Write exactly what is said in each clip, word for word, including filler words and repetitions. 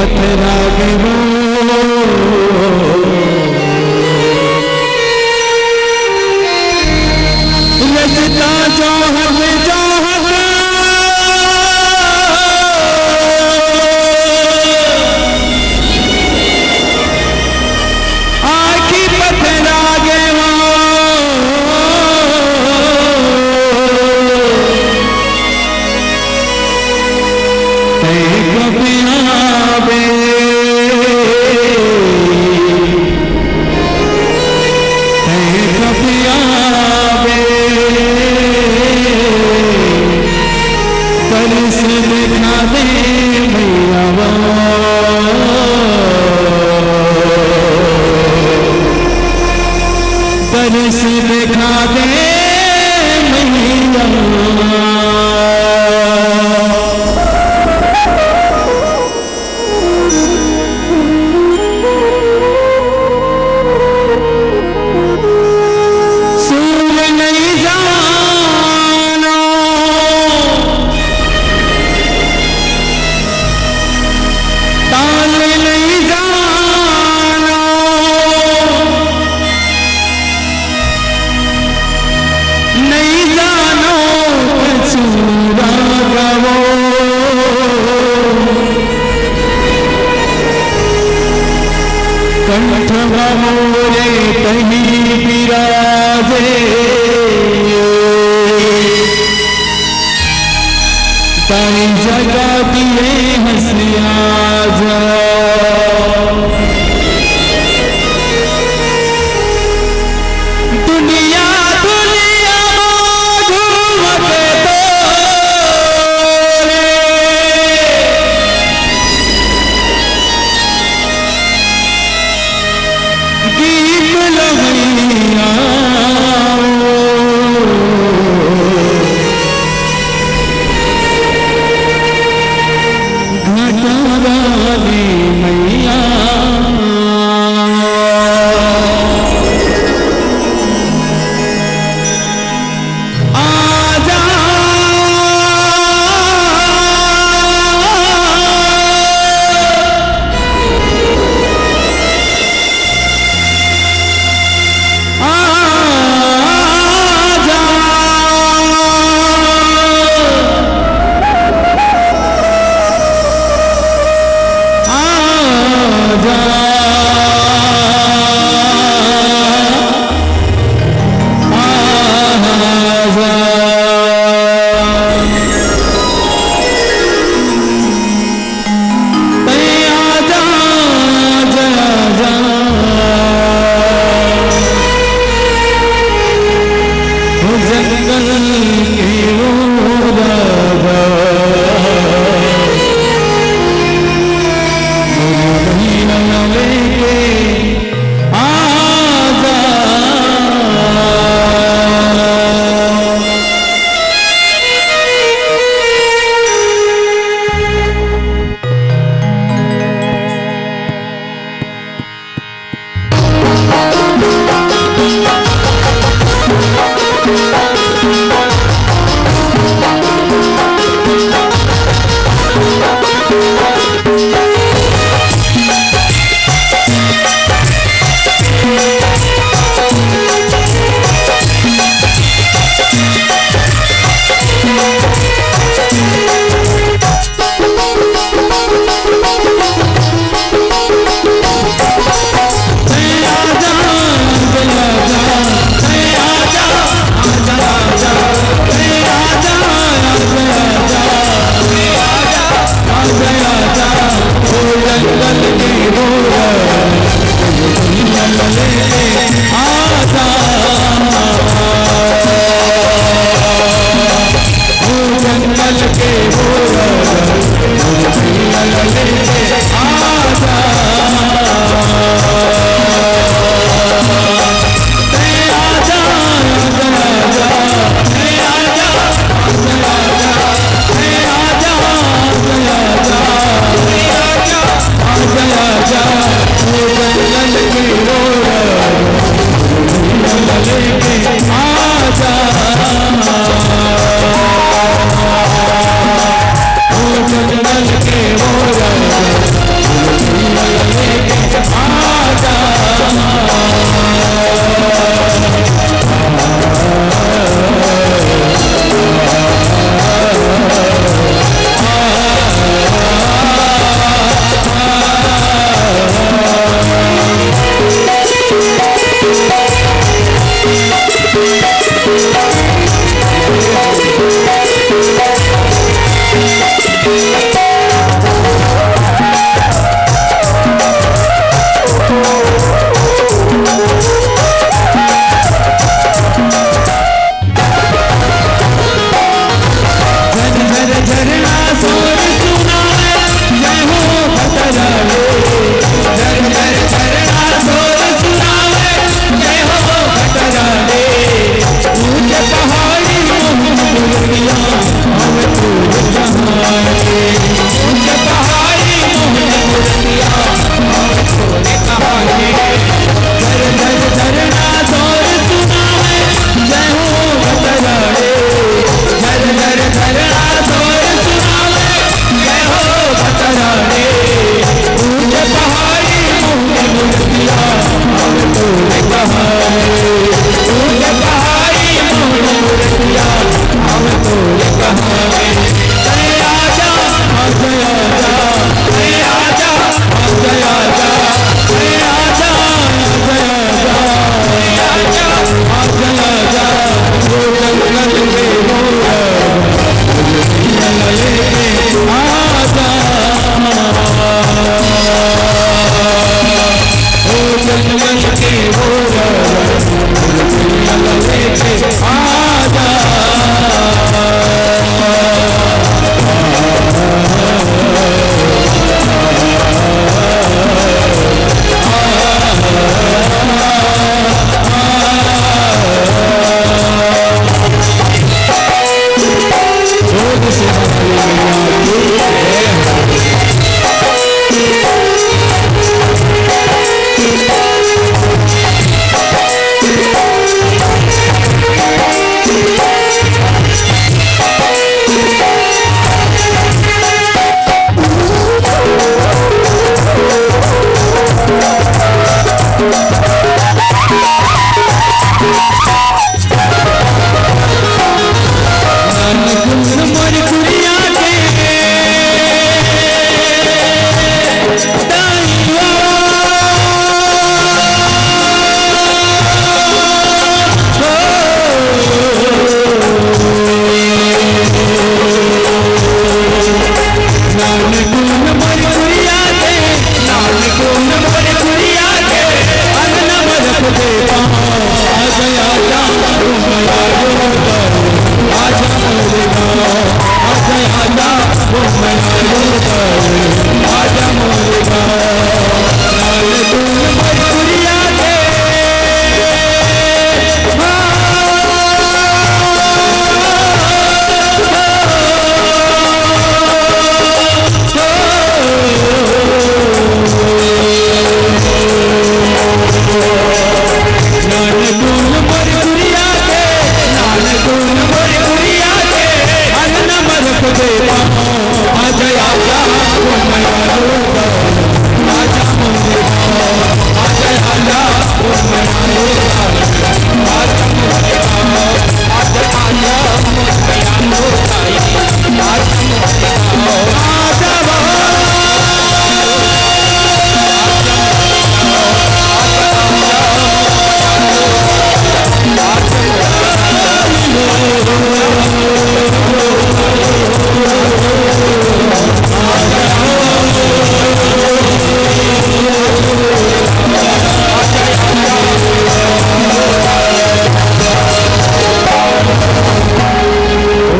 पथरा गे वो। रस्ता चौहक चौहक आँखी पथरा गे वो। तैं कब आबे, तैं कब आबे, दरस देखा दे मैया वो। दरस देखा दे मैया। सुर नइ जानो, ताल नइ जानो, नइ जानो कछु राग वो। कंठ म मोरे तहीं बिराजे, ताई जगा दिए हँस आजा। दुनिया दुनिया मा घूमत तोरे गीत लहैया। घटा वाली मैया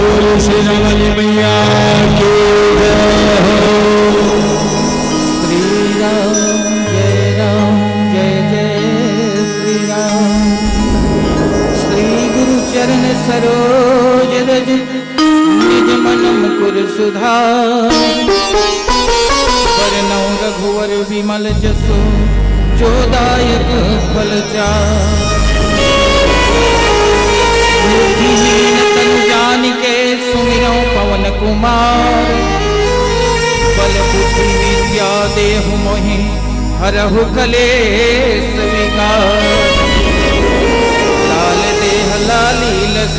बोल शेरा वाली मैया की जय हो। श्री राम, जय राम, जय जय श्री राम। श्री गुरु चरण सरोज रज निज मन मुकुर सुधार। बरनउँ रघुवर विमल जसु जो दायक फल चार। बुद्धिहीन तनु जानिके सुमिरउँ पवन कुमार। बल बुद्धि विद्या देहु मोहि हरहु कलेस विकार। लाल देह लाली लस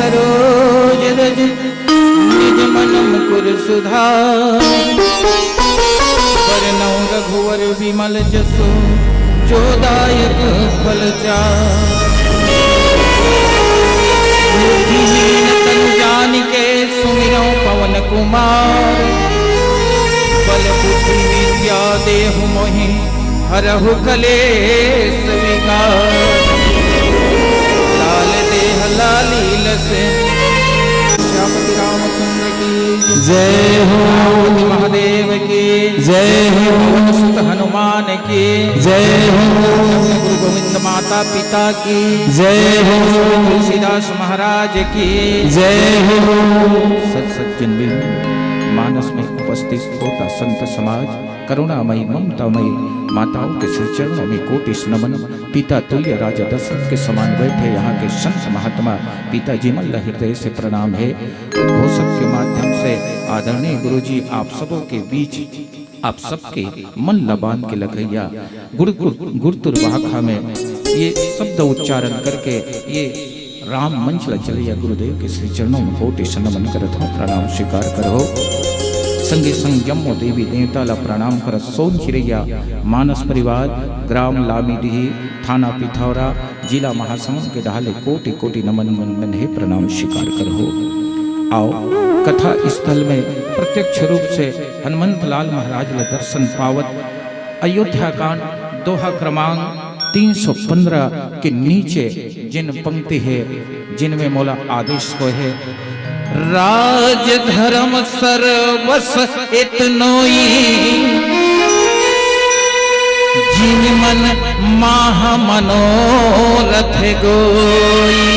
सरोज रज निज मन मुकुर सुधार। बरनउँ रघुवर विमल जसु जो दायक फल चार। बुद्धिहीन तनु जानिके सुमिरउँ पवन कुमार। बल बुद्धि विद्या देहु मोहि हरहु कलेस विकार। लाल देह लाली लस। श्यामपति रामचंद्र की जय हो। पार्वती महादेव की जय हो। पवन सुत हनुमान की जय हो। गुरु गोविंद माता पिता की जय हो। तुलसीदास महाराज की जय हो। सत सज्जन वृंद, मानस में उपस्थित श्रोता संत समाज, करुणामयी ममतामयी माताओं के श्री चरणों में कोटि नमन। पिता तुल्य राजा दशरथ के समान बैठे यहाँ के संत महात्मा पिताजी मन ला हृदय से प्रणाम है। उद्घोषक के माध्यम से आदरणीय गुरुजी आप सबों के बीच आप सबके मन ला बांध के लगइया गुरतुर गुरतुर भाखा में ये शब्द उच्चारण करके ये राम मंच ला चलइया गुरुदेव के श्री चरणों में कोटि नमन करत हूँ, प्रणाम स्वीकार करहु। संगे संग जम्मो देवी देवता ला प्रणाम करत सोन चिरैया मानस परिवार, ग्राम लामीडीह, थाना पिथौरा, जिला महासमुंद के डहाले कोटि कोटि नमन वंदन हे, प्रणाम स्वीकार करहु। आओ, कथा स्थल में प्रत्यक्ष रूप से हनुमंत लाल महाराज ला दर्शन पावत अयोध्या कांड दोहा क्रमांक तीन सौ पन्द्रह के नीचे जिन पंक्ति हे, जिनमें मोला आदेश होय हे, राज धर्म सर्वस इतनोई, जिन मन माह मनोरथ गोई।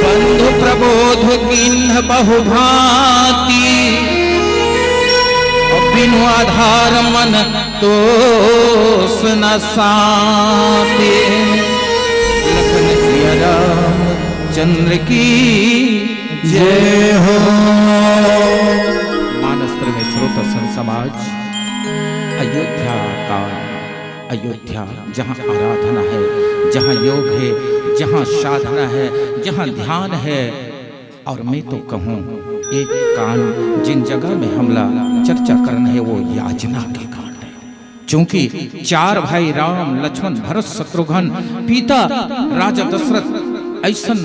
बंधु प्रबोध कीन्ह बहुभांति, बिनु आधार मन तोस न साते। लखन सिया रामचंद्र की जय हो। मानस प्रेमी श्रोता संत समाज, अयोध्या कांड, अयोध्या जहाँ आराधना है, जहाँ योग है, जहाँ साधना है, जहाँ ध्यान है, और मैं तो कहूँ, एक कांड जिन जगह में हमला चर्चा करना है, वो याचना के कांड है। चूंकि चार भाई राम, लक्ष्मण, भरत, शत्रुघ्न, पिता राजा दशरथ, ऐसन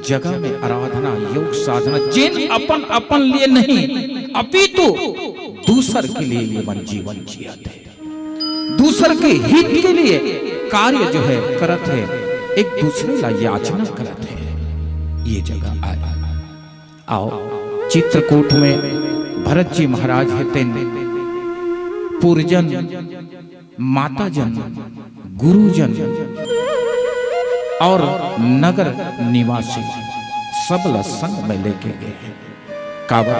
जगह में आराधना, योग साधना, जिन अपन, अपन लिए नहीं, अपितु दूसर के लिए ये मन जीवन जियत हे। दूसर के हित के लिए कार्य जो है करत हे, एक दूसरे ला याचना करत हे। ये जगह आय। आओ, चित्रकूट में भरत जी महाराज हे तेन पूर्वजन, माताजन, गुरुजन और नगर निवासी सब ला संग में लेके गे हे। काबर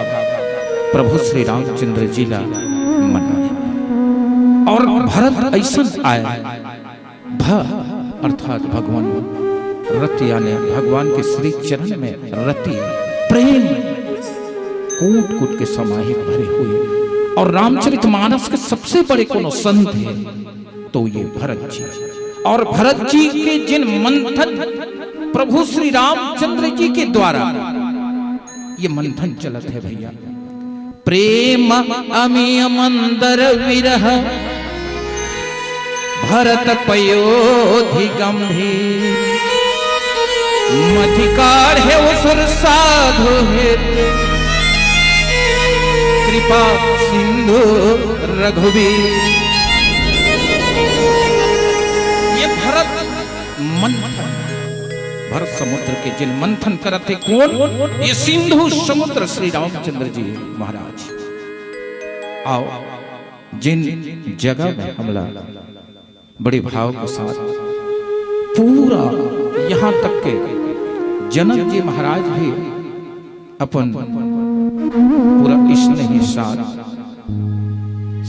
प्रभु श्री रामचंद्र जी ला मनाए। और भरत ऐसन आय, भ अर्थात भगवान रत, यानी भगवान के श्री चरण में रति, प्रेम कूट कूट के समाहित भरे हुए। और रामचरित मानस के सबसे बड़े कोनो संत हे तो ये भरत जी। और भरत जी के जिन मंथन प्रभु श्री रामचंद्र जी के द्वारा ये मंथन चलत हे भैया। प्रेम अमिय मंदर विरह भरत पयोधि गंभीर। मति काढ़े असुर साधु हित कृपा सिंधु रघुबीर। ये भरत मंथन, भरत समुद्र के जिन मंथन करत हे कोन? ये सिंधु समुद्र श्री रामचंद्र जी महाराज। आओ, जिन जगह में हमला बड़े भाव के साथ पूरा यहाँ तक के जनक जी महाराज भी अपन पूरा स्नेही साथ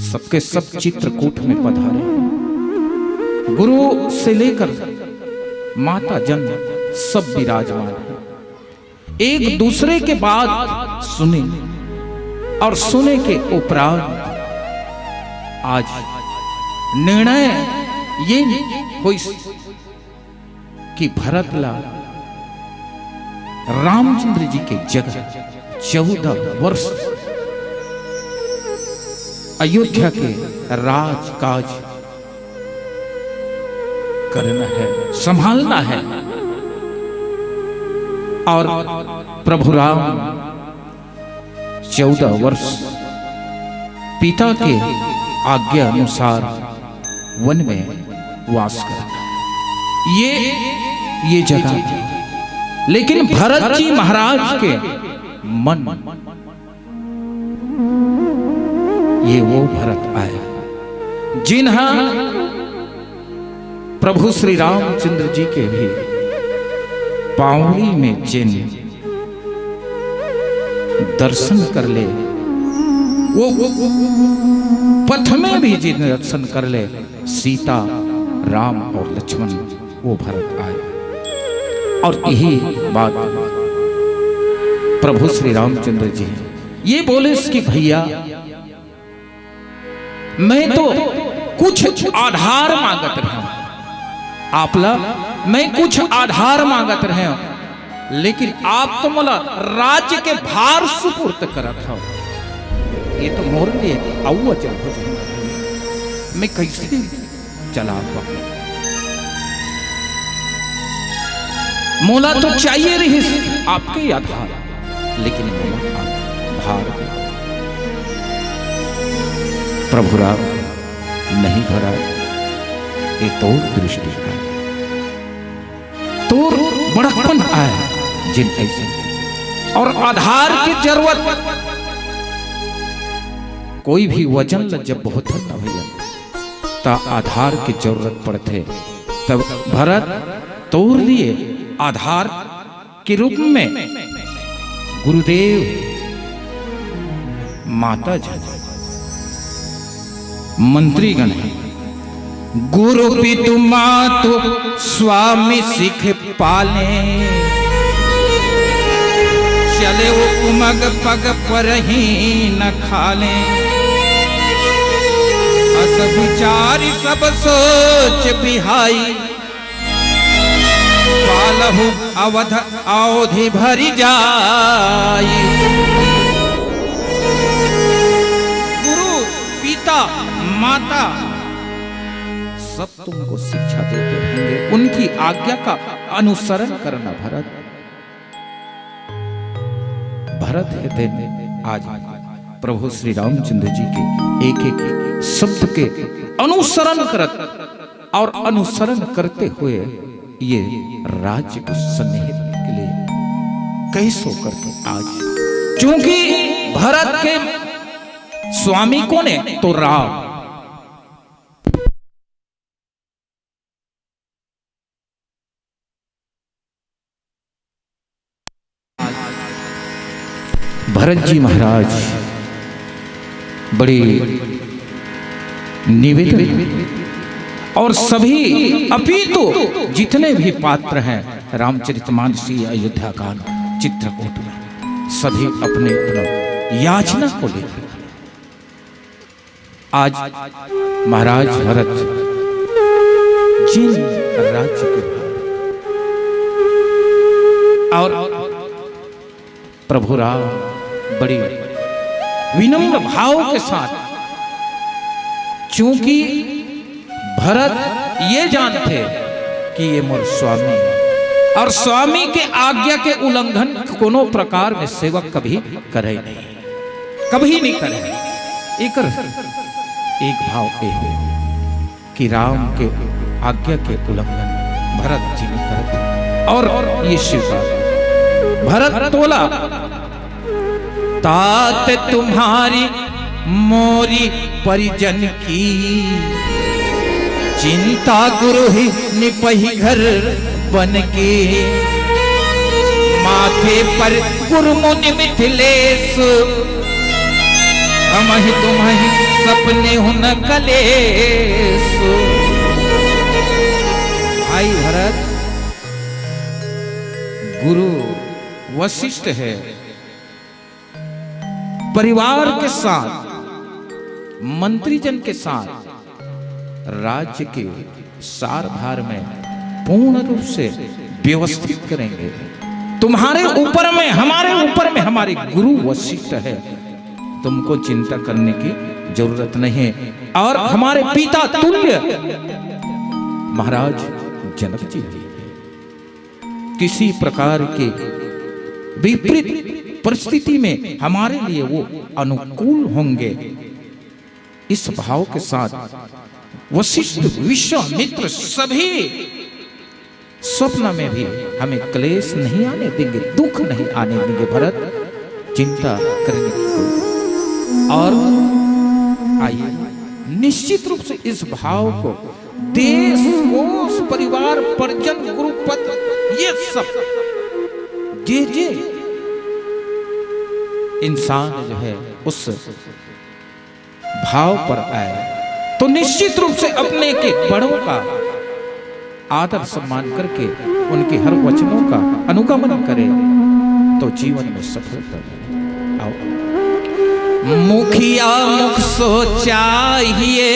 सबके सब चित्रकूट में पधारे। गुरु से लेकर माता जन सब विराजमान है। एक दूसरे के बात सुने और सुने के उपरांत आज निर्णय ये होइस कि भरत ला रामचंद्र जी के जगह चौदह वर्ष अयोध्या के राजकाज करना है, संभालना है। और प्रभु राम चौदह वर्ष पिता के आज्ञा अनुसार वन में वास करना। ये, ये जगह थी। लेकिन भरत जी महाराज के मन, ये वो भरत आए, जिन्हा प्रभु श्री रामचंद्र जी के भी पावड़ी में जेन दर्शन कर ले, वो पथ में भी जेन दर्शन कर ले, सीता, राम और लक्ष्मण, वो भरत आए। और यही बात प्रभु श्री रामचंद्र जी हैं। ये बोले इसकी, भैया, मैं तो कुछ आधार मांगत रहे हूं, आपला, मैं कुछ आधार मांगत रहे हूं, लेकिन आप तो मोला राज्य के भार सुपुर्द करत हव। ये तो मोर लिए अउ अचल हो जाएगा, मैं कैसे चला पाऊं? मोला तो चाहिए रहिस आपके आधार, लेकिन मोला भार दे। प्रभु राम, नहीं भरत, ये तोर दृष्टि आय, तोर बड़कपन आय, जेन ऐसे और आधार की जरूरत। कोई भी वजन ल जब बहुत ना भैया, त आधार की जरूरत पड़थे। तब भरत तोर लिए आधार के रूप में गुरुदेव, माता जी, मंत्रीगण हैं। गुरु पितु मातु स्वामी सिख पाले, चले उपमग पग परहीं न खाले। अस विचारि सब सोचि बिहाई, पालहु अवध अवधि भरि जाई। गुरु, पिता, माता सब तुमको शिक्षा देते रहेंगे, उनकी आज्ञा का अनुसरण करना भरत। भरत हे तेन आज प्रभु श्री रामचंद्र जी के एक एक शब्द के अनुसरण करत और अनुसरण करते हुए ये राज्य को सन्निहित के लिए कैसो करके आज, क्योंकि भरत के स्वामी कौन है? तो राम। भरत जी महाराज, बड़ी निवेदन है। और सभी, अपितु जितने भी पात्र हैं रामचरितमानस, अयोध्या कांड, चित्रकूट में, सभी अपने अपना याचना को लेकर आज महाराज भरत जिन राज्य के भार और प्रभु राम बड़ी विनम्र भाव के साथ, चूंकि भरत ये जानथे कि ये मोर स्वामी है और स्वामी के आज्ञा के उल्लंघन कोनो प्रकार में सेवक कभी करे नहीं, कभी नहीं करे। एकर एक भाव ए हो कि राम के आज्ञा के उल्लंघन भरत जी ने करत और ये स्वीकार। भरत तोला, तात तुम्हारी मोरी परिजन की, चिंता गुरु ही निपहि घर बन के। माथे पर गुरु मुनि मिथिलेश, हमहि तुम्हि सपनेहु न कलेश। भाई भरत, गुरु वशिष्ठ है, परिवार के साथ, मंत्रीजन के साथ राज्य के सारभार में पूर्ण रूप से व्यवस्थित करेंगे। तुम्हारे ऊपर में, हमारे ऊपर में हमारे गुरु वशिष्ठ है, तुमको चिंता करने की जरूरत नहीं है। और हमारे पिता तुल्य महाराज जनक जी भी है। किसी प्रकार के विपरीत परिस्थिति में हमारे लिए वो अनुकूल होंगे। इस भाव के साथ वशिष्ठ, विश्वामित्र सभी स्वप्न में भी हमें क्लेश नहीं आने देंगे, दुख नहीं आने देंगे भरत, चिंता करने की कोई। और आइए, निश्चित रूप से इस भाव को, देश, कोष, परिवार, परिजन, गुरुपद, ये सब जे जे इंसान जो है उस भाव पर आए तो निश्चित रूप से अपने के बड़ों का आदर सम्मान करके उनके हर वचनों का अनुगमन करे तो जीवन में सफलता मिले। आओ। मुखिया मुख सो चाहिए,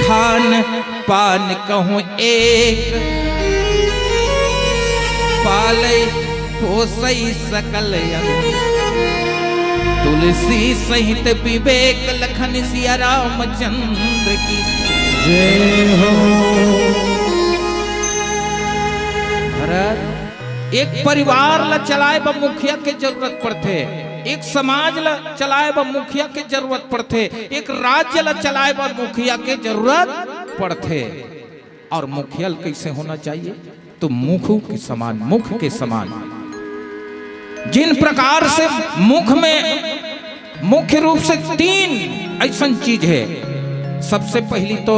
खान पान कहूँ एक, पाले पोसई सकल अंग। तुलसी सहित विवेक लखन सिया रामचंद्र की जय हो। भरत, एक परिवार ला चलाए बर मुखिया के जरूरत पड़थे, एक समाज ला चलाए बर मुखिया के जरूरत पड़थे, एक राज्य ला चलाए बर मुखिया के जरूरत पड़थे। और मुखिया कैसे होना चाहिए? तो मुख के समान, मुख के समान। जिन प्रकार से मुख में मुख्य रूप से तीन ऐसन चीज है। सबसे पहली तो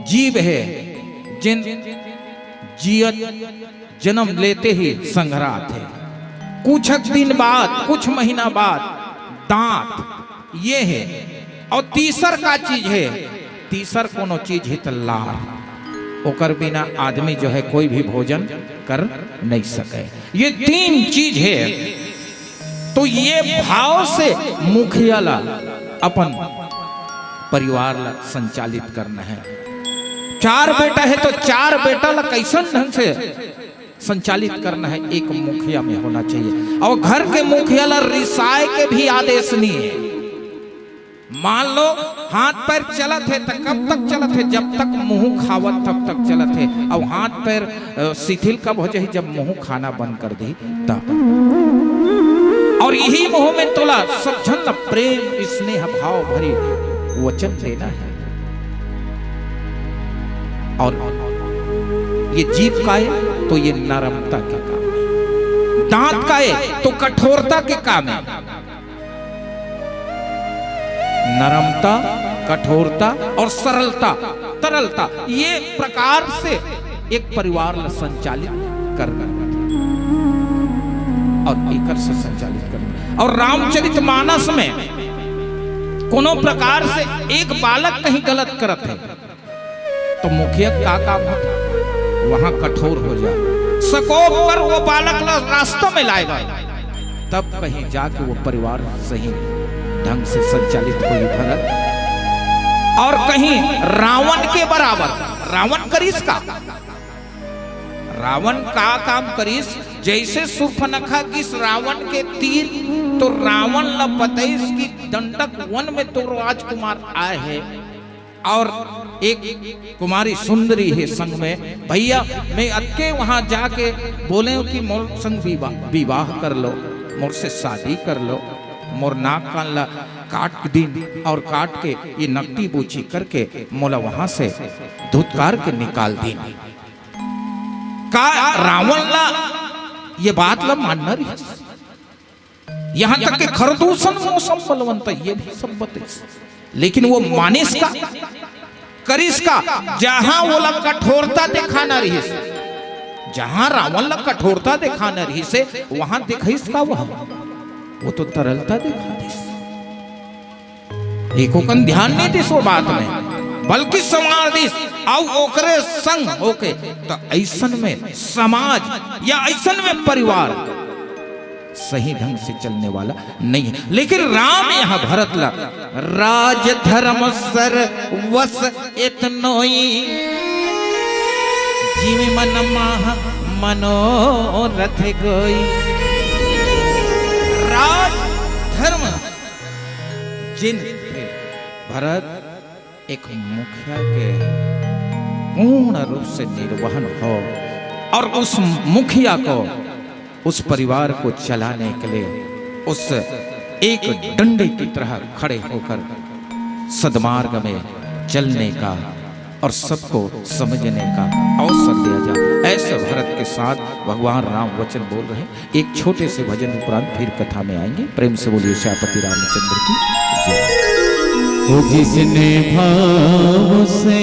जीभ है, जिन जियत जन्म लेते ही संघरात है, कुछ दिन बाद, कुछ महीना बाद दांत, ये है। और तीसर का चीज है, तीसर कोनो चीज है तो लार, ओकर बिना आदमी जो है कोई भी भोजन कर नहीं सके। ये तीन चीज है। तो ये भाव से मुखिया ला अपन परिवार ला संचालित करना है। चार बेटा है तो चार बेटा ला कैसन ढंग से संचालित करना है, एक मुखिया में होना चाहिए। और घर के मुखिया ला रिसाए के भी आदेश नहीं है। मान लो हाथ पैर चलत है तो कब तक चलत है? जब तक मुंह खावत तब तक चलत है। और हाथ पैर अ, शिथिल कब हो जाही? जब मुंह खाना बंद कर दी तब। और यही मुंह में तोला सब झन ला प्रेम स्नेह भाव भरी वचन देना है। और ये जीभ का है तो ये नरमता के काम है, दांत का है तो कठोरता के काम है। नरमता, कठोरता और सरलता, तरलता, ये प्रकार से एक परिवार ला संचालित करना है और एकर से संचालित करना। और रामचरित मानस में कोनो प्रकार से एक बालक कहीं गलत करत है, तो मुखिया का काम होता? वहां कठोर हो जा, सकोप कर वो बालक ला रास्ता में लाएगा, तब कहीं जाके वो परिवार सही ढंग से संचालित होई भरत। और कहीं रावण के बराबर, रावण करिस का? रावण का काम करिस? जैसे सूर्पनखा गिस रावण के तीर, तो रावण ला बतइस कि दंडक वन में तो राजकुमार आए हैं, और एक कुमारी सुंदरी है संग में, भैया मैं अतके वहां जाके बोले हूं कि मोर संग विवाह, विवाह कर लो, मोर से शादी कर लो, मोर नाक कान ला काट दिन और काट के ये नकटी बूची करके मोला वहां से धुतकार के निकाल दिन। का रावण ला ये बात ला मानना रही? यहां तक के खरदूषण मौसम बलवंत, ये भी सब बतइस, लेकिन वो मानिस का, करिस का? जहां ओला कठोरता दिखाना रहिस, जहां रावण ला कठोरता दिखाना रहिस, वहां दिखाइस का? वह, वो तो तरलता दिखा दिस। एको कन ध्यान नहीं दिस वो बात में, बल्कि संवार दिस। अउ ओकरे संग होके तो ऐसन में समाज या ऐसन में परिवार सही ढंग से चलने वाला नहीं है। लेकिन राम यहां भरत ला राज धर्म सर वस एतनोई, जीव मन माह मनोरथ कोई। राजधर्म जिन थे, भरत एक मुखिया के पूर्ण रूप से निर्वहन हो और उस मुखिया को, उस परिवार को चलाने के लिए उस एक डंडे की तरह खड़े होकर सदमार्ग में चलने का और सबको समझने का अवसर दिया जाए। ऐसे भरत के साथ भगवान राम वचन बोल रहे हैं। एक छोटे से भजन उपरांत फिर कथा में आएंगे। प्रेम से बोलिए सियापति रामचंद्र की जय। वो जिसने भाव से,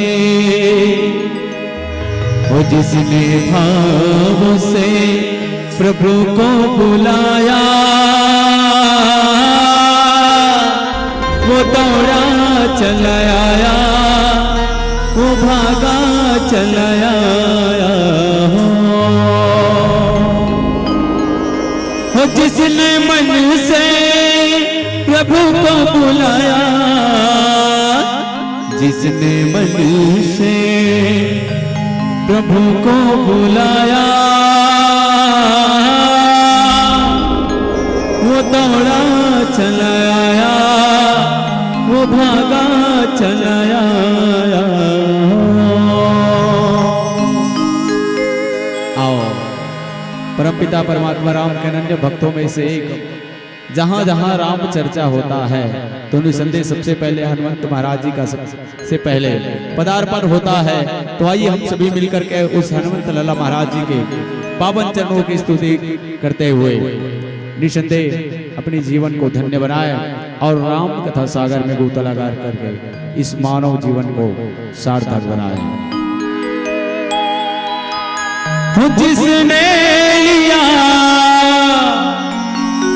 वो जिसने भाव से प्रभु को बुलाया, वो दौड़ा चला आया, वो भागा चला आया हो। हो जिसने मन से प्रभु को बुलाया, जिसने मन से प्रभु को बुलाया, वो दौड़ा चला आया, वो भागा चला आया। आओ, परमपिता परमात्मा राम के अनन्य भक्तों में से एक, जहाँ जहाँ राम चर्चा होता है तो निसंदेह सबसे पहले हनुमंत महाराज जी का सब, से पहले पदार्पण होता है। तो आइए हम सभी मिलकर के उस हनुमंत लाला महाराज जी के पावन चरणों की स्तुति करते हुए निसंदेह अपने जीवन को धन्य बनाए और राम कथा सागर में गोता लगा करके इस मानव जीवन को सार्थक बनाए। हो जिसने लिया,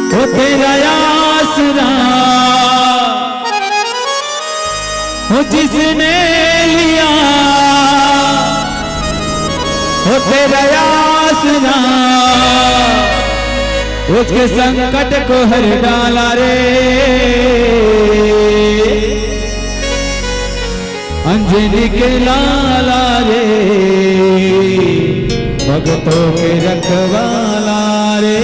हो तेरा आसरा, हो जिसने लिया, हो तेरा आसरा, उसके संकट को हर डाला रे। अंजनी के लाला रे, भक्तों के रखवाला रे।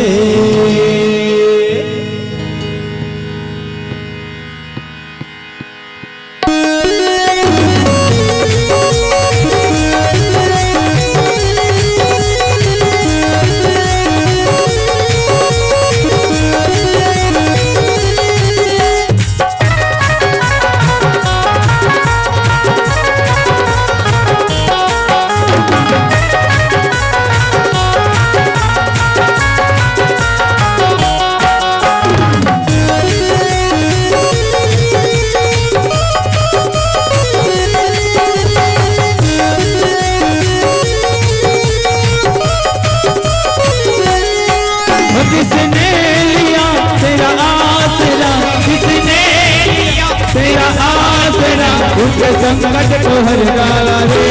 जिसने लिया तेरा आसरा, जिसने लिया तेरा आसरा, उसके संकट को हर डाला रे।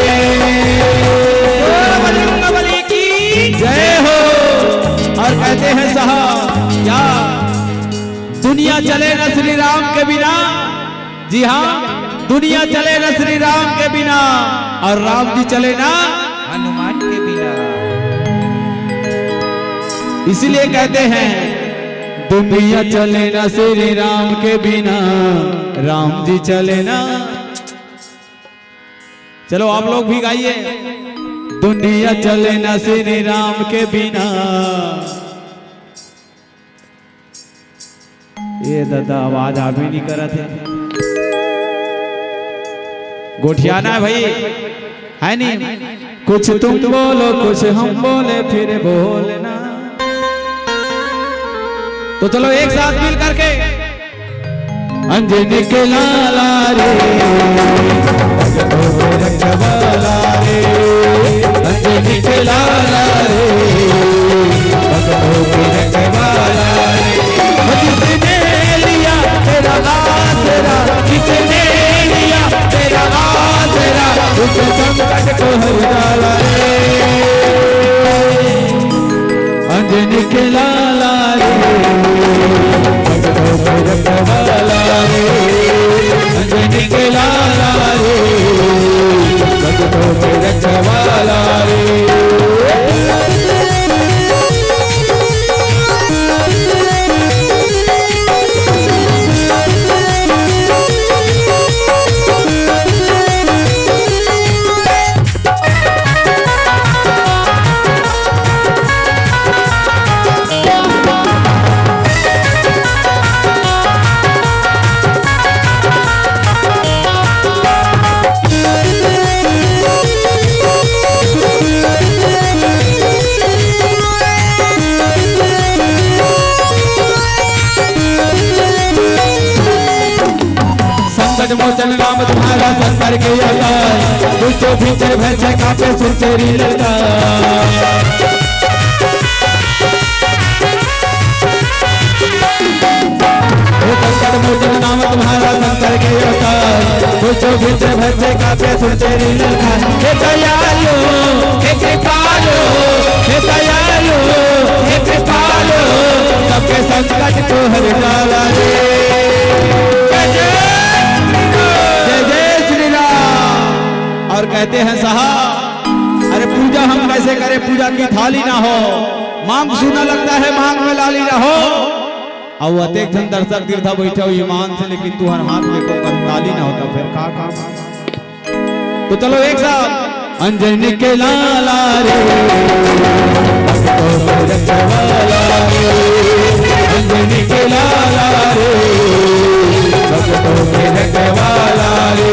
बोलो बजरंग बली की जय हो। और कहते हैं साहब, क्या दुनिया चले ना श्री राम के बिना? जी हाँ, दुनिया चले ना श्री राम के बिना और राम जी चले ना हनुमान के बिना। इसीलिए कहते हैं, दुनिया चले ना श्री राम के बिना, राम जी चले ना। चलो आप लोग भी गाइए, दुनिया चले ना श्री राम के बिना। ये दादा आवाज आबे नहीं करत हे। गोठियाना है भाई, है नहीं? कुछ तुम बोलो, कुछ हम बोले, फिर बोलना। तो चलो एक साथ मिल करके। अंजनी के लाला रे, भक्तों के रखवाला रे, अंजनी के लाला रे, भक्तों के रखवाला रे। जिसने लिया तेरा आसरा, जिसने लिया तेरा आसरा, उस संकट को हर डाला रे। अंजनी के लाला रे, भक्तों के रखवाला रे, अंजनी के लाला रे, भक्तों के रखवाला रे। शंकर के अवतार, दुष्टों भीतर भय से कांपे सुर तेरी ललकार। हे संकट मोचन नाम तुम्हारा शंकर के अवतार, दुष्टों भीतर भय से कांपे सुर तेरी ललकार। हे दयालु, हे कृपालु, हे दयालु, हे कृपालु, सबके संकट को हर डाला रे। जय जय, जय जय श्री राम। और कहते हैं साहब, अरे पूजा हम कैसे करें, पूजा की थाली ना हो, मांग सूना लगता है, मांग में लाली ना हो। अब अतेक झन दर्शक दीर्घा बैठे हो ईमान से, लेकिन तुहर हाथ में को कंताली ना होता, फिर का काम? तो चलो एक साथ, अंजनी के लाला रे, भक्तों के रखवाला रे, अंजनी के लाला रे, भक्तों के रखवाला रे।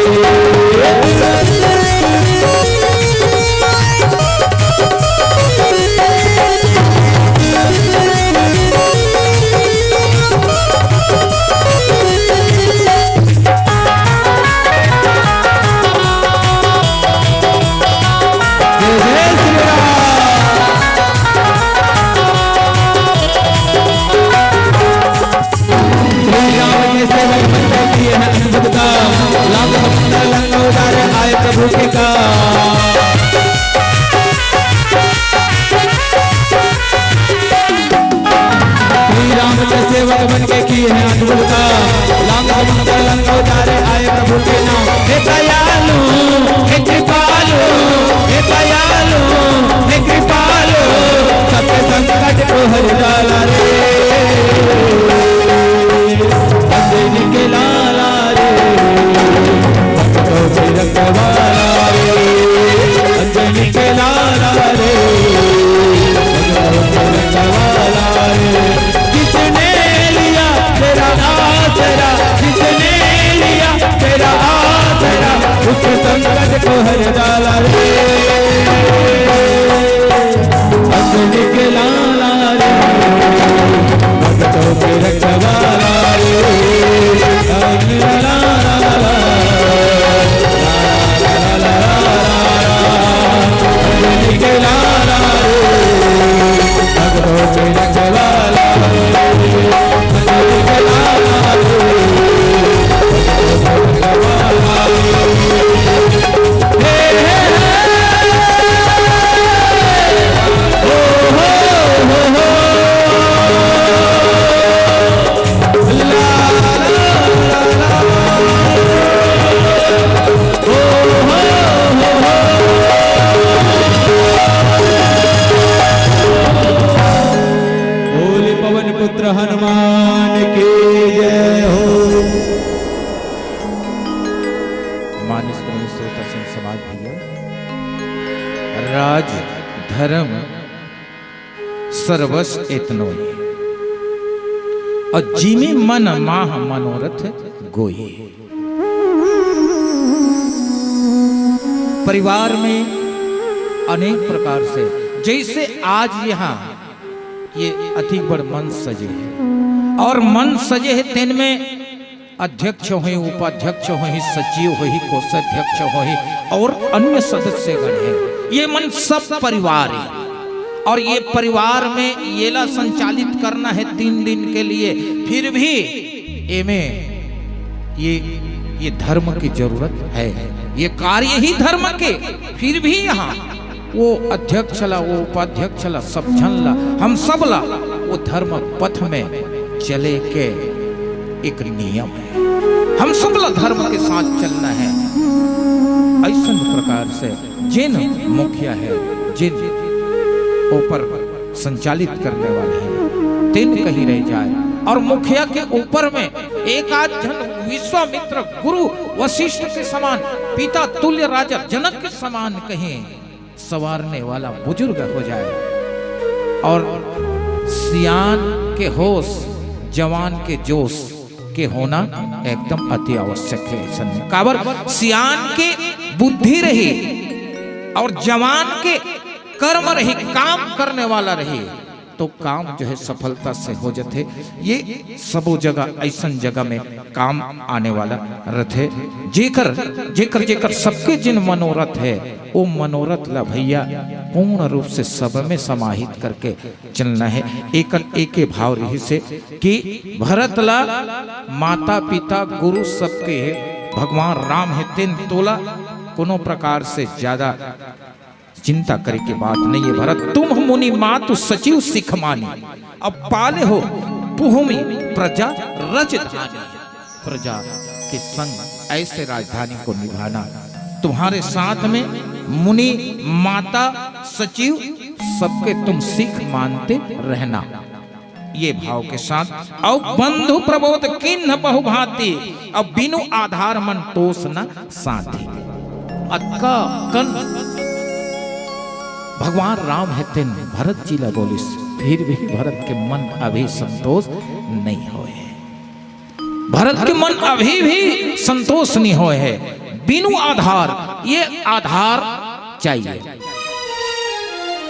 जय जय श्री राम। श्री राम के सेवक बन के किए हैं अद्भुत काम। लांग समुंदर लंका उजारे आए प्रभु के काम। श्री राम के सेवक बन के किए हैं अद्भुत काम। लांग समुंदर लंका उजारे आए प्रभु के नाम। हे दयालु, हे कृपालु, हे दयालु, हे कृपालु, सबके संकट को हर डाला रे। अंजनी के लाला रे, भक्तों के रखवाला रे, अंजनी के लाला रे, भक्तों के रखवाला रे। जिसने लिया तेरा आसरा, जिसने लिया तेरा आसरा, उसके संकट को हर डाला रे। अंजनी के लाला रे, भक्तों के रखवाला रे, अंजनी के लाला रे, अंजनी के लाला रे, भक्तों के रखवाला रे, अंजनी के लाला रे, भक्तों के रखवाला रे। बोले पवन पुत्र हनुमान की जय हो। मानस प्रेमी श्रोता संत समाज भैया, राज धर्म सर्वस एतनोई, और जीमे मन माह मनोरथ गोई। परिवार में अनेक प्रकार से, जैसे आज यहाँ ये अति बड़ मंच सजे हे और मंच सजे हे, तेन में अध्यक्ष होही, उपाध्यक्ष होही, सचिव होही, कोषाध्यक्ष होही और अन्य सदस्यगण हे। ये मन सब परिवार हे और ये परिवार में येला संचालित करना हे तीन दिन के लिए, फिर भी एमे ये, ये धर्म की जरूरत हे, ये कार्य ही धर्म के, फिर भी यहाँ वो अध्यक्ष ला, वो उपाध्यक्ष ला, सब झन ला, हम सब ला वो धर्म पथ में चले के एक नियम हे। हम सब ला धर्म के साथ चलना हे। ऐसन प्रकार से जिन मुखिया हे, जिन ऊपर संचालित करने वाले हे, तेन कहीं रह जाए। और मुखिया के ऊपर में एक आध झन विश्वामित्र गुरु वशिष्ठ के समान, पिता तुल्य राजा जनक के समान कहीं संवारने वाला बुजुर्ग हो जाए। और सियान के होश, जवान के जोश के होना एकदम अति आवश्यक हे। ऐसन में काबर सियान के बुद्धि रही और जवान के कर्म रही, काम करने वाला रही, तो काम जो है सफलता से हो जाथे। ये सबो जगह, ऐसन जगह में काम आने वाला रथे। जेकर, जेकर, जेकर सबके जिन मनोरथ है, वो मनोरथ ला भैया पूर्ण रूप से सब में समाहित करके चलना है। एकर एके भाव रहिसे कि भरत ला माता पिता गुरु सबके हे, भगवान राम हे, तेन तोला कोनो प्रकार से ज्यादा चिंता करे के बात नहीं है। भरत तुम मुनि मातु सचिव सिख मानी, अब पाले हो पुहुमी प्रजा रजधानी। प्रजा के संग ऐसे राजधानी को निभाना, तुम्हारे साथ में मुनि माता सचिव सबके तुम सिख मानते रहना। ये भाव के साथ, "अउ बंधु प्रबोध किन्ह बहुभांति, अब बिनु आधार मन तोस न साथी।" अतका कन भगवान राम हे तेन भरत जी ला बोलिस, फिर भी भरत के मन अभी संतोष नहीं होए। भरत के मन अभी भी संतोष नहीं होए है। बिनु आधार, ये आधार चाहिए।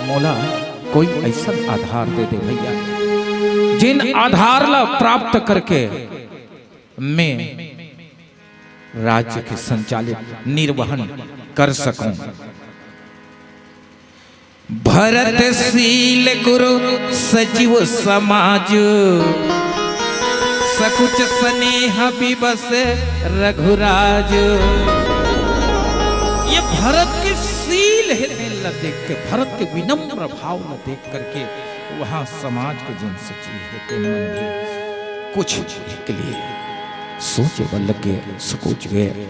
मोला कोई ऐसा आधार दे दे भैया, जिन आधार ला प्राप्त करके मैं राज्य के संचालित निर्वहन कर सकूं। भरत शील गुरु सचिव समाज, सकुच स्नेह विवश रघुराज। ये भरत के शील हे, तेन ला देख के, भरत के विनम्र भाव ला देख करके वहां समाज के जिन सचिव हे, तेन मन भी कुछ के लिए सोचे बर लग गए, सकुच गए।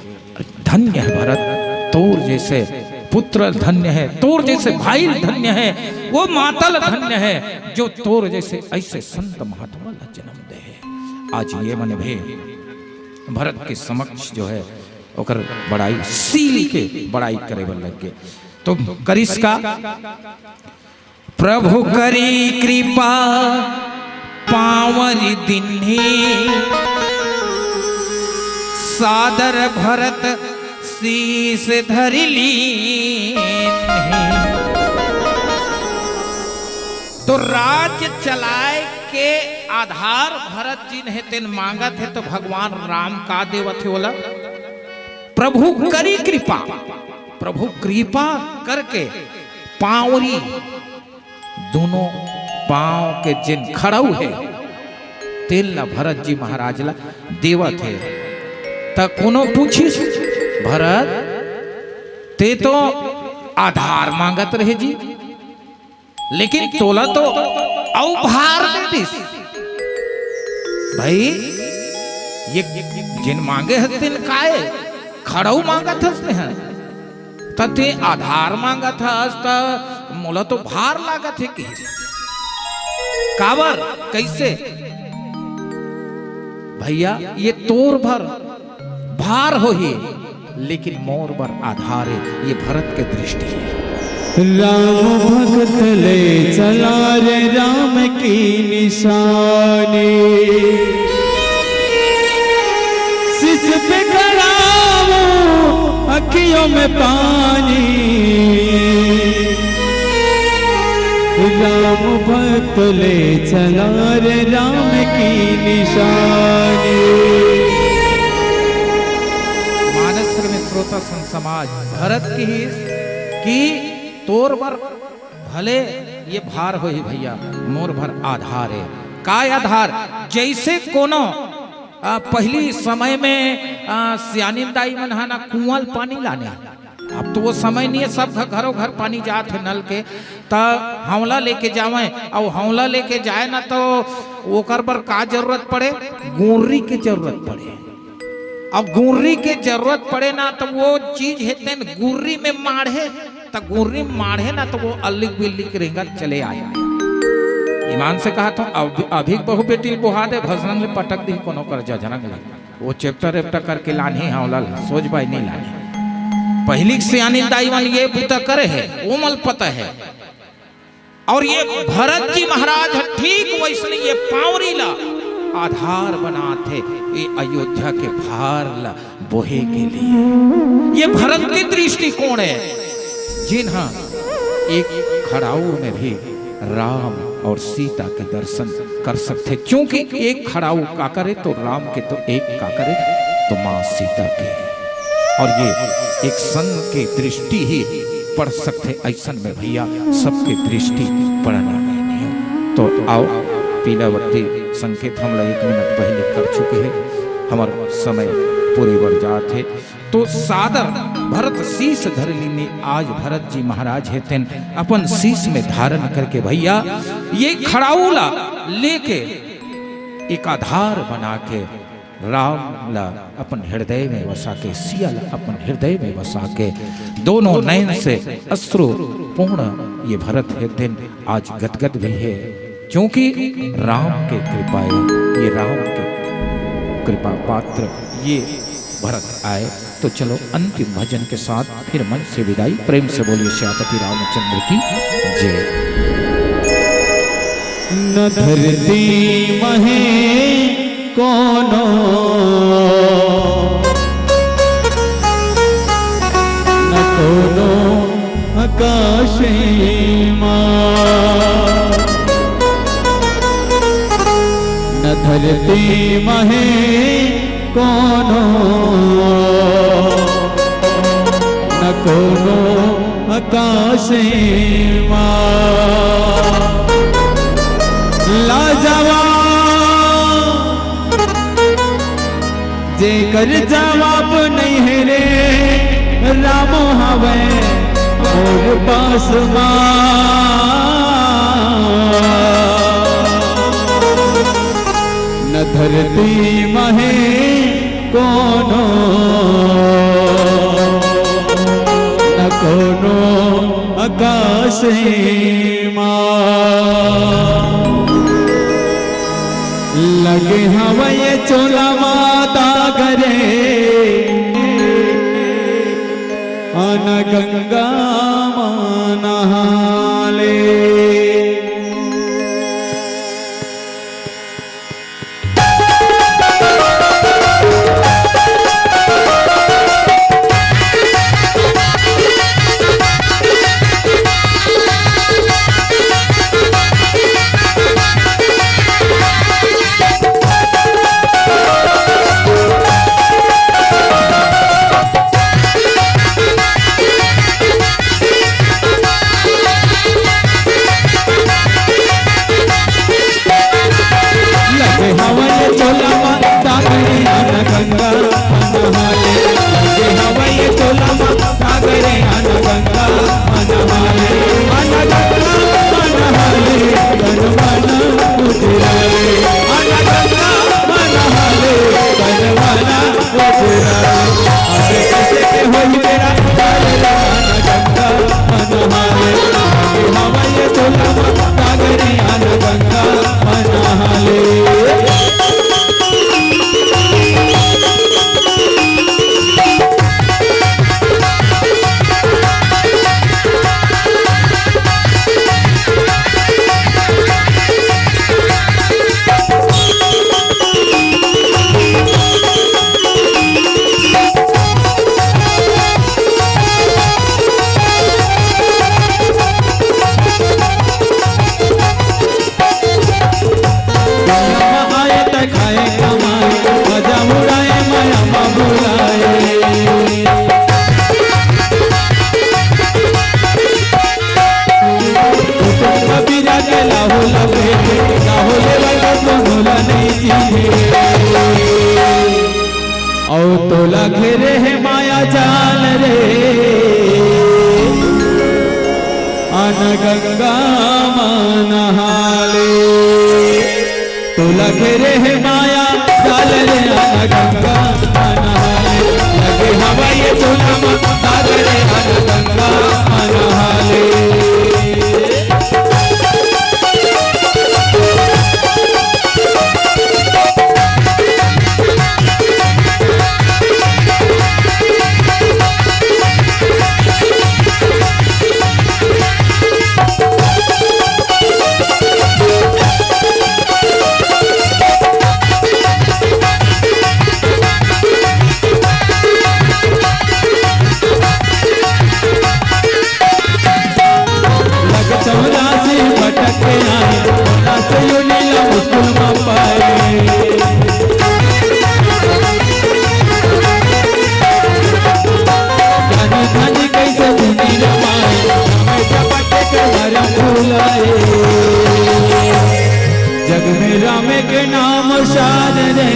धन्य है भरत, तोर जैसे पुत्र धन्य है, तोर जैसे भाई धन्य है, वो माता धन्य है जो तोर जैसे ऐसे संत महात्मा ला जन्म दे है। आज ये मन भी भरत के समक्ष जो है ओकर बड़ाई, शील के बड़ाई करे बर लग गए। तो करिस का, प्रभु करी कृपा पांवरी दिन्ही, सादर भरत शीश धरि लीन्ही। तो राज्य चलाए के आधार भरत जिन हे तेन मांगत हे, तो भगवान राम का देवत हे ओला? प्रभु करी कृपा, प्रभु कृपा करके पांवरी, दोनों पांव के जिन खड़ऊ हे, तेन ला भरत जी महाराज ला देवत हे। त कोनो पूछिस, "भरत, ते तो आधार मांगत रहे जी, लेकिन तोला तो अउ भार दे दिस।" भाई, ये जिन मांगे हस तेन काय? खड़ऊ मांगत हस तेन? त ते आधार मांगत हस, त मोला तो भार लागत हे, किहिस। काबर? कइसे? भैया, ये तोर बर भार होही, लेकिन मोर बर आधार हे, ये भरत के दृष्टि हे। राम भगत ले चला रे राम की निशानी, सिस पे खड़ा हूँ अँखियों में पानी। राम भगत ले चला रे राम की निशानी। मानस में श्रोता संत समाज, भरत किहिस कि तोर बर भले ये भार होही भैया, मोर बर आधार हे। काय आधार? जइसे कोनो, आ, पहिली समय में, आ, सियानिन दाई मन ह ना कुआं ले पानी लाने। अब तो वो समय नहीं हे, सब घर, घरों घर पानी जात हे नल के, त हौंला लेके जावय, अउ हौंला लेके जाय ना तो ओकर बर का जरूरत पड़े? गोंरी के जरूरत पड़े। अब गोंरी के जरूरत पड़े ना, त वो चीज हे तेन गोंरी में माढ़े, त गोंरी में माढ़े ना, त वो अल्लिक बिल्लिक रेंगत चले आय। ईमान से कहत हौं, अब अभी के बहू बेटी ल बोहा दे, भसरंग ले पटक दिही कोनो कर जझरंग ले। वो चेपटा रेपटा करके लानही हौंला ले, सोझ बाई नइ लानही। पहिली के सियानिन दाई मन ये बूता करे हे, ओमन ल पता हे। अउ ये भरत जी महाराज ह ठीक वइसने ये पांवरी ला आधार बनात हे, ये अयोध्या के भार ला बोहे के लिए। ये भरत के दृष्टिकोण हे, जिन ह एक खड़ाऊ में भी राम और सीता के दर्शन कर सकथे, क्योंकि एक खड़ाऊ काकर हे तो राम के, तो एक काकर हे तो माँ सीता के। और ये एक संग के दृष्टि ही पड़ सकथे, अइसन में भैया सबके दृष्टि पड़ना नहीं है। तो आओ, पीला बत्ती संकेत हमला एक मिनट पहले कर चुके हैं, हमर समय पूरे बर जात हे। तो सादर भरत शीश धर लीने, आज भरत जी महाराज हे तेन अपन शीश में धारण करके भैया ये खड़ाऊ ला लेके एक आधार बना के राम ला अपन हृदय में बसा के, सिया ला अपन हृदय में बसा के दोनों नयन से अश्रु पूर्ण ये भरत हे तेन आज गदगद भी हे, क्योंकि राम के कृपा हे, ये राम के कृपा पात्र ये भरत आए। तो चलो अंतिम भजन के साथ फिर मंच से विदाई। प्रेम से बोलिए सियापति रामचंद्र की जय। न धरती महे कोनो, न कोनो आकाशे मा, न धरती महे कोनो, न कोनो आकाशे मा। लाजवाब जेकर जवाब नहीं है रे, राम हवे मोर पास मा। न धरती महे कोनो, न कोनो आकाशे मा। लगे हवय चोला माता करे, अन गंगा मा नहाले। लगे हवय चोला मा ताकरे अन गंगा नहाले। लगे हवय चोला मा ताकरे अन गंगा नहाले। अन गंगा नहाले, तन मन उजराले। अन गंगा नहाले, तन मन अउ तोला घेरे हे माया जाल रे, अन गंगा मा नहाले। तोला घेरे हे माया जाल रे, अन गंगा मा नहाले। लगे हवय चोला मा ताकरे, अन गंगा मा नहाले। के नाम साध दे,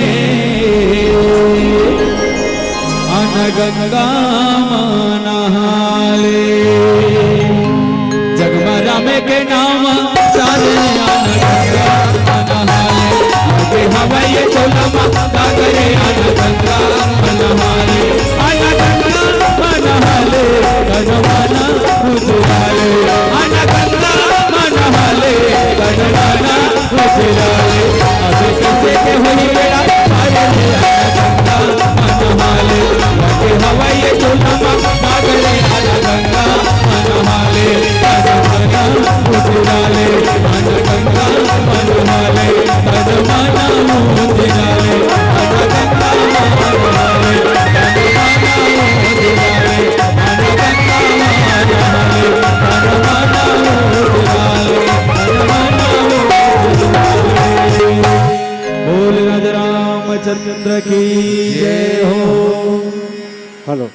अन गंगा म नहाले। जग म राम के नाम साध दे, अन गंगा म नहाले। आगे हवय चोला म गागरे, अन गंगा म नहाले। अन गंगा म नहाले, तन मन उजराले। अन गंगा म नहाले, तन मन उजराले। अभी कैसे के होई बेड़ा पार रे, आना गंगा मन हाले। लगे हवय ये चोला मा गागरे, आना गंगा मन हाले। तन मन उजराले, आना गंगा मन हाले। तन मन उजराले, आना गंगा मन हाले। तन मन उजराले, आना गंगा मन हाले। तन मन उजराले, आना गंगा मन हाले। बोल राजा रामचंद्र की जय हो। हेलो।